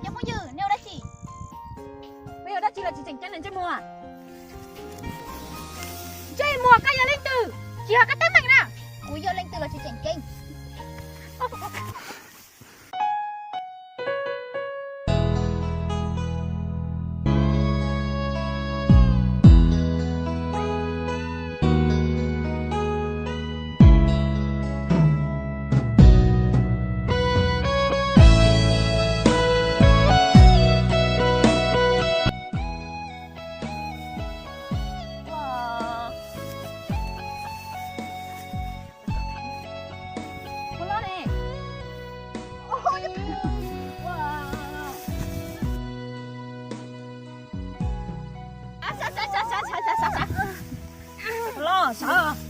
Cov phooj ywg, nej ua dab tsi? Peb ua dab tsi los tsis tseem ceeb li ntsej muag. Ntsej muag, koj yog leej twg? Tsis yog koj teeb meem na. Kuv yog leej twg los tsis tseem ceeb. Los sawv.